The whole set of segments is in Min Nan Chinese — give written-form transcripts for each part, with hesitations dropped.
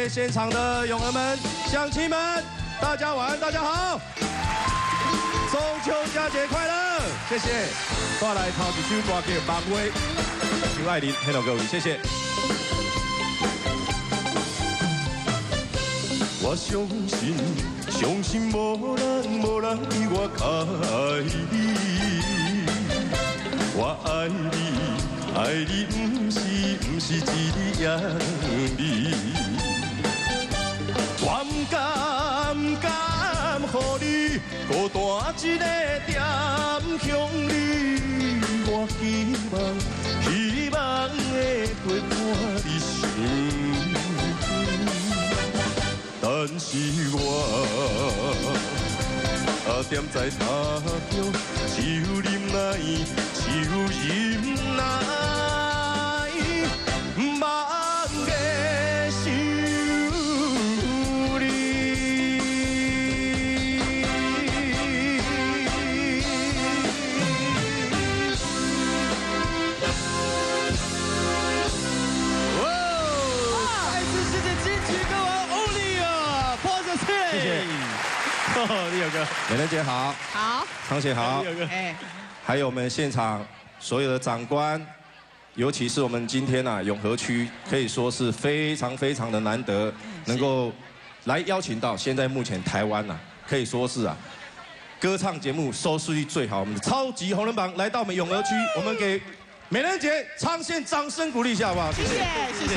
位现场的永和们、乡亲们，大家晚安，大家好，中秋佳节快乐，谢谢。再来头一首歌曲《梦话》，张爱玲，献予各位，谢谢。我相信，相信无人无人比我较爱你。我爱你，爱你，不是不是一日两日。我不甘不甘予你孤单一个踮乡里，我希望希望会陪伴你身边。但是我踮在他乡，只有忍耐，只有忍耐，梦的想你。哇！再次谢谢金曲歌王欧丽啊，破着谢谢。立友哥，美人姐好，好，昌姐好，哎，还有我们现场所有的长官，尤其是我们今天啊永和区可以说是非常非常的难得，能够来邀请到现在目前台湾啊，可以说是啊歌唱节目收视率最好，我们的超级红人榜来到我们永和区，我们给美人姐昌宪掌声鼓励一下好不好？谢谢谢谢。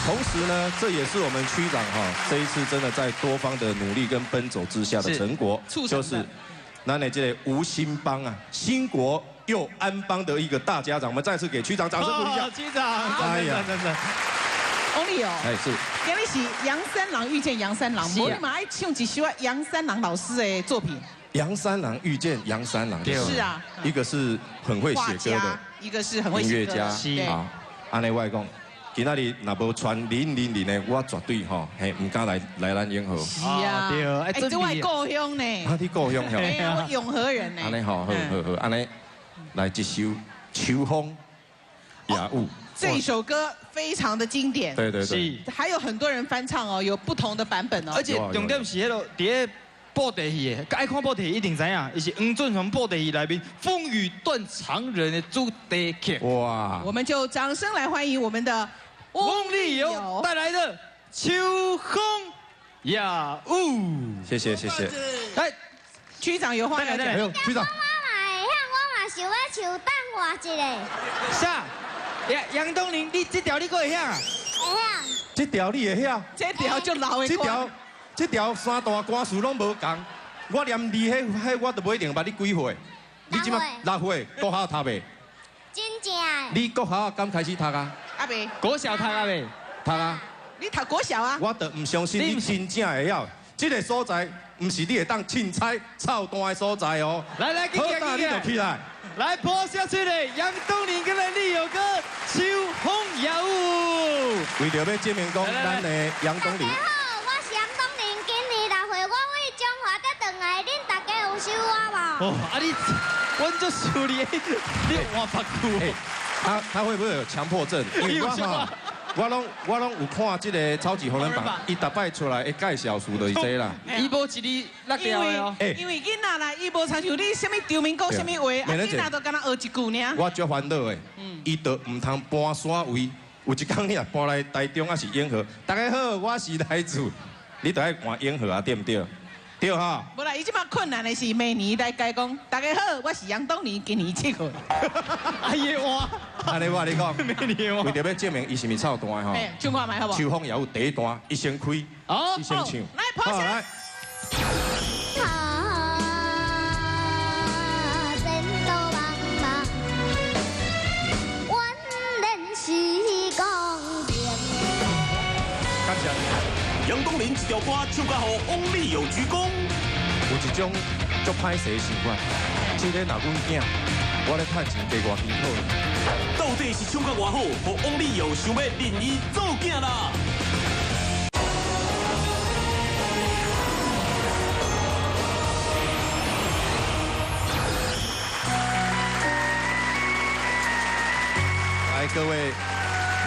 同时呢，这也是我们区长哈这一次真的在多方的努力跟奔走之下的成果，就是咱的这个吴兴邦啊，兴国又安邦的一个大家长，我们再次给区长掌声鼓励一下。区长，哎呀，真的。翁立友，哎是，今日是杨三郎遇见杨三郎，我嘛爱唱一首杨三郎老师的作品。杨三郎遇见杨三郎，是啊，一个是很会写歌的，一个是很会音乐家，啊，按呢我讲，今仔日若无传零零零的，我绝对吼，嘿，唔敢来来咱永和。是啊，对，哎，这我故乡呢。啊，你故乡吼？我永和人呢。按呢吼，好好好，按呢来一首《秋风夜雨》。这首歌非常的经典，对对对，还有很多人翻唱哦，有不同的版本哦。而且重点是彼个伫布袋戏的，爱看布袋戏一定知影，伊是黄俊雄布袋戏内面《风雨断肠人》的主题曲。哇！我们就掌声来欢迎我们的翁立友带来的《秋风夜雨》。谢谢谢谢。来，区长有话要讲。哎呦，区长。我嘛会晓，我嘛想要唱，等我一下。啥？杨杨东林，你这条你阁会晓？会晓。这条你会晓？这条就老的。这条。这条三大歌词拢无仝，我连你彼彼我都无一定捌你几岁？你这马6岁，国校读未？真正的。你国校敢开始读啊？阿未。国小读啊未？读啊。你读国小啊？我都唔相信你真正会晓。这个所在毋是你会当凊彩操蛋的所在哦。来来，好大你就起来。来泼下去嘞！杨东林跟咱立友哥《秋风夜雨》。为着欲证明讲咱的杨东林。哦，啊你，阮足想你，你换别句。他会不会有强迫症？因为我哈，我拢有看这个超级红人榜，伊逐摆出来的介绍词就是这啦。伊无一字落掉的哦。因为囡仔啦，伊无亲像你啥物张明讲啥物话，啊囡仔都敢若学一句尔。我足烦恼的，伊就毋通搬山位。有一工你若搬来台中，还是永和，大家好，我是来自，你就爱换永和啊，对毋对？对哈，无啦，伊这摆困难的是明年来改讲，大家好，我是杨东林，今年7岁。哎呀哇！按呢我跟你讲，为著欲证明伊是毋是臭蛋吼，唱看觅好无？秋风夜雨第一段，伊先开，伊先唱，来，拍手。来。感谢。杨东林一条歌唱到予翁立友鞠躬。有一种足歹势的习惯，这个若阮囝，我咧趁钱加偌辛苦。到底是唱到偌好，予翁立友想欲认伊做囝啦？来，各位，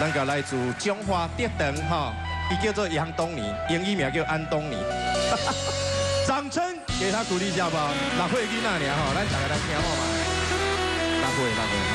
咱个来自彰化德长吼，伊叫做杨東尼，英語名叫安東尼。掌聲給他鼓勵一下吧。六歲囡仔爾吼，咱大家來聽好嘛。六歲，六歲吼。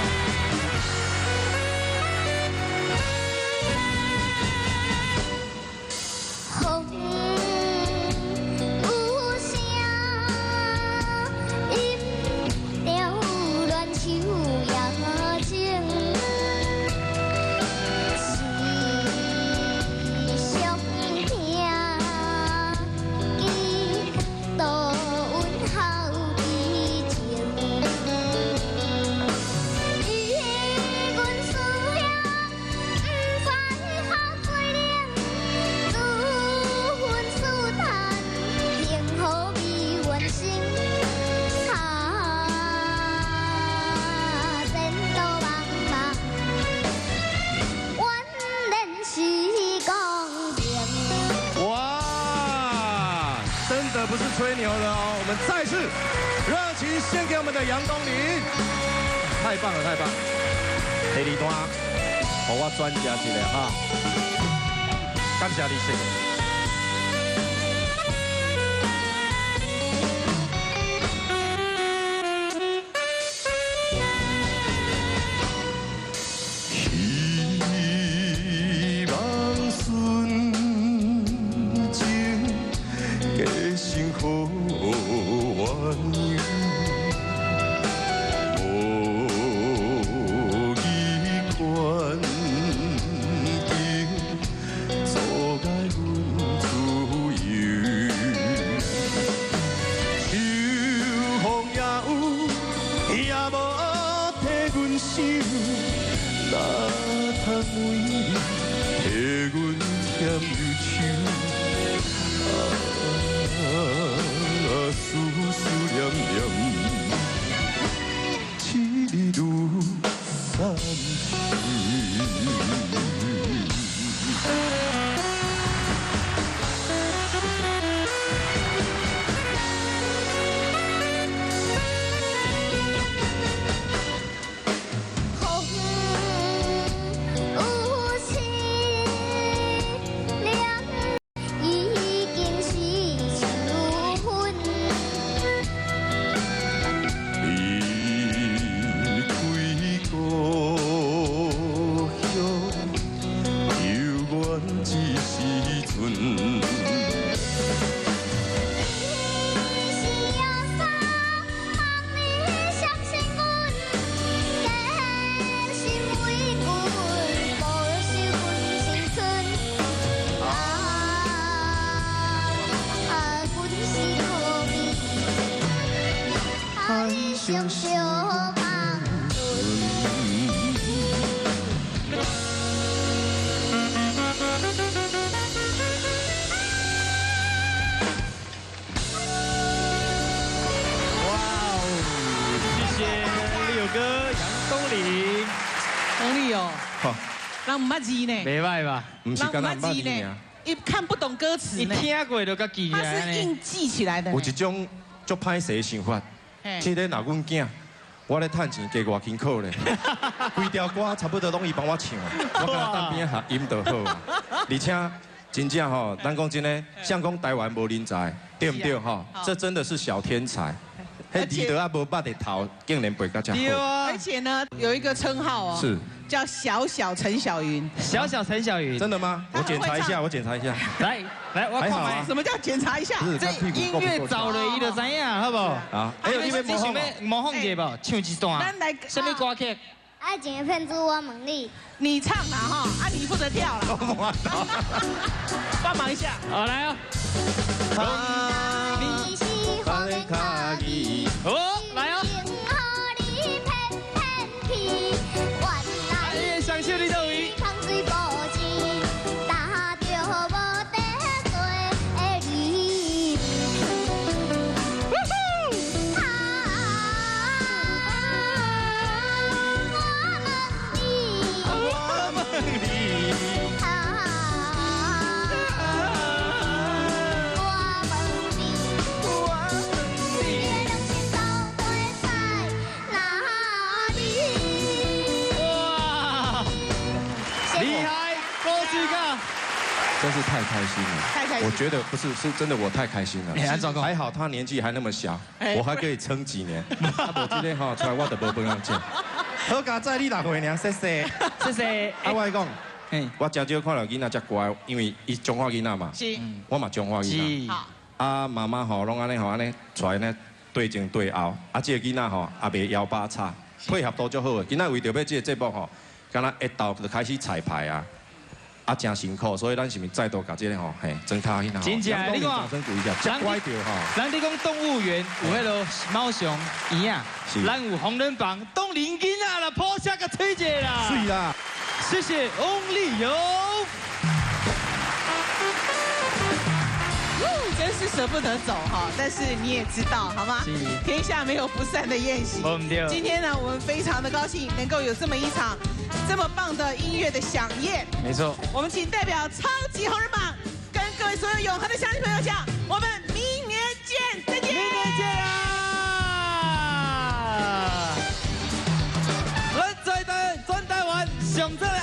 不是吹牛的哦，我們再次熱情獻給我們的楊東霖，太棒了，太棒了！第二段，予我轉接一下哈，感謝你，謝謝。希望純情，加成好鸳鸯，無意環境，阻礙阮自由。秋風也有，也無替阮想，哪通為你替阮添憂愁？啊，思思念念，痴如三秋。風有凄涼，已經是秋分。離開故鄉，猶原這時陣。你是耶穌，望你相信阮，堅心為阮，保守阮青春。啊，阮是苦命，海上相望船。哇哦，謝謝立友哥楊東霖，王力哦，好，人毋捌字呢，袂䆀吧？毋是干焦毋捌字爾。伊看不懂歌詞伊呢，聽過就佮記起他來是硬記起來的呢。有一種足歹勢的想法，這個若阮囝，我咧趁錢加偌辛苦咧，規條歌差不多攏伊幫我唱，我干焦等邊仔合音就好啊。而且真正吼，咱講真的，像講台灣無人才，對毋對吼？這真的是小天才，彼字都猶無捌的頭，竟然背甲遮好。對啊而，且呢，有一個稱號哦，是叫小小陳小雲。小小陳小雲，真的嗎？我檢查一下，我檢查一下。來來，我看還好啊覓。什麼叫檢查一下？不是這音樂找了伊就知影，好無？啊，哎呦，你欲你想欲模仿一下無？唱一段。咱來啥物歌曲？愛情的騙子，我問你。你唱啦哈，啊你負責跳啦，幫忙一下。好來哦。你是風的卡意，哦，來哦。情予你騙騙去，原來哎，上手你佗位？空水無錢，打著無底做的你。啊，我問你。我問你。啊，我問你，開心了，太開心。我覺得不是，是真的，我太開心了。還好他年紀還那麼小，我還可以撐幾年。啊，無這个吼，出來我就無飯通食。好佳哉你六歲爾，謝謝，謝謝。啊，我講，我真少看著囡仔遮乖，因為伊彰化囡仔嘛，我嘛彰化囡仔。啊，媽媽吼攏按呢吼按呢，帶呢對前對後，啊，這個囡仔吼也袂搖擺叉，配合度足好的。今仔為著欲這個節目吼，敢若一到就開始彩排啊。啊，真辛苦，所以咱是毋是再度共這个吼，嘿，裝卡囡仔。真正，你看，掌聲鼓勵一下，真乖著吼。人咧講動物園有彼个貓熊、羊仔，咱有紅人榜，東林囡仔啦，拍聲共吹一下啦。水啦！謝謝翁立友。真是捨不得走哈，但是你也知道好嗎？天下沒有不散的宴席。今天呢，我們非常的高興能夠有這麼一場這麼棒的音樂的饗宴。沒錯。我們請代表超級紅人榜跟各位所有永和的鄉親朋友講，我們明年見，再見。明年見啦！咱在台全台灣上讚的